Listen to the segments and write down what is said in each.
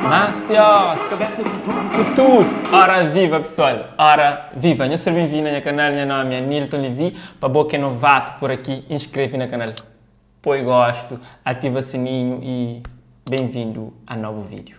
Mastios! Ku tudu! Ora viva pesoal! Ora viva! Nhos ser ben-vindu na nha kanal, nha nomi é Nilton Levy. Pa bo ki é novatu pur aki, inskreve na kanal, poi gostu, ativa sininhu y ben-vindu a nobu vídiu.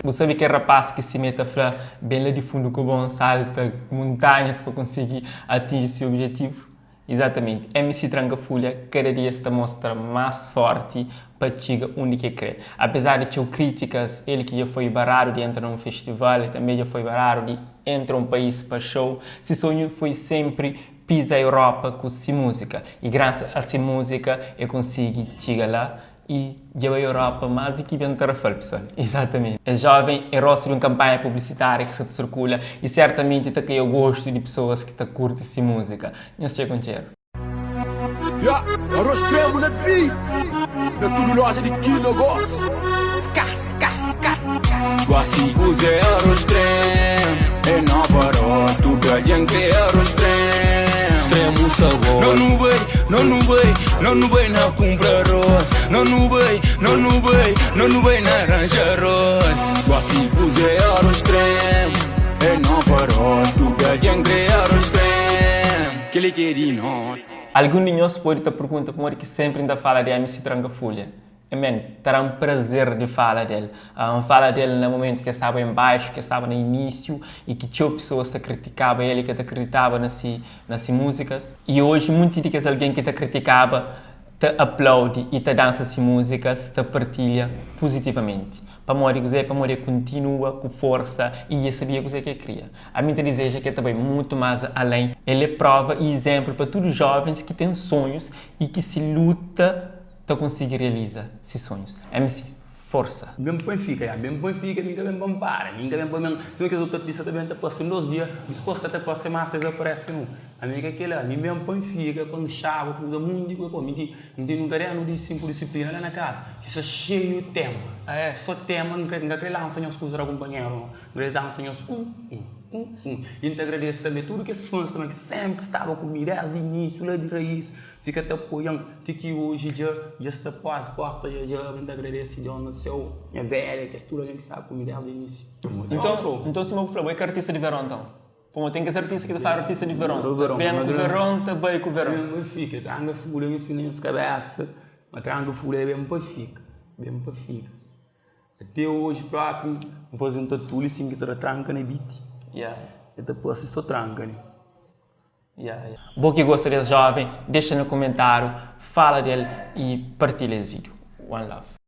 Bu sabe kel rapaz ki sime ta fla ben la di fundu kobon salta muntanhas pa konsigi atinji se objetivu? Izatamenti, MC Tranka Fulha kada dia sta mostra más forti pa txiga undi ki e kre. Apezar di txeu krítikas, el ki dja foi baradu di entra na un festival, e tanbe dja foi baradu di entra un país pa show, si sonhu foi senpri piza Europa ku si múzika. I grasa a si múzika e konsigi txiga la I dja bai Europa más di ki ben Tarrafal, pessoal. Exatamente. Es joven é rostu di un kanpanha publisitária ki sa ta sirkula i sertamenti ta kai gostu di pesoas ki ta kurti si múzika. Nhos txeu kontxeru. Ya, arroz tremu na beat Na tudu loja di Kinogos Ska, ska, ska Gosi kuzé arroz trem É nova arroz Tudu algen kre arroz trem Stremu sabor No nu bai, no nu bai No nu bai na kunpra arroz No nu bai, no nu bai No nu bai na ranja arroz Gosi kuzé arroz trem É nova arroz Tudu algen kre arroz trem Kel-li ki é di nos. Algun di nhos pode ta pergunta pamodi ki senpri N ta fala di MC Tranka Fulha. Amen, ta da-m prazer di fala del. N fala del na momentu ki el staba en baixu, ki el staba na inísiu i ki txeu pesoas ta kritikaba el i ka ta kriditaba na si na si múzikas. I oji munti di kes algen ki ta kritikaba ta aplaudi i ta dansa si múzikas, ta partilha puzitivamenti. Pamodi kuzê? Pamodi el kontinua ku forsa i el sabia kuzê ki el kria. Ami N ta dizeja ki el ta bai mutu más alén. El é prova i izénplu pa tudu jóvens ki ten sonhus i ki si luta ta konsigi realiza si sonhus. MC, forsa! Ben pa fika, ya, ben pa fika, mi ka ben pa N para, mi ka ben pa ben Sima kes otu artista ta ben ta parse un dos dia, dispos ka ta parse más, es aparese nu Ami ka kila, mi ben pa N fika pa N xaba kuza mundi ku Mi ti, N tene un kadernu di 5 disiplina la na kasa ki sta xeiu tema So tema, N ka kre lansa nhos kuza ra kunpanheru no N kre dansa nhos un, un, un, un I N ta agradese tanbe tudu kes fãs tanbe ki senpri staba ku mi desdi inisiu la di rais Fika ta apoian ti ki oji dja dja sta kuazi porta dja dja abri N ta agradese Deus na seu, nha velha, kes tudu algen ki staba ku mi desdi inisiu. Nton, nton sima bu fla, bo é ka artista di veron nton? Pamodi ten kes artista ki ta fladu artista di veron, ta ben ku veron, ta bai ku veron. Ben pa fika, tranka fulha nhos poi na nhos kabesa, ma tranka fulha é ben pa fika, ben pa fika. Ate oji propi N faze un tatu li sin ki ta da tranka na beat, el ta parse so tranka li. Bo ki gosta des joven, dexa na komentariu, fala del y partilha es video. One love.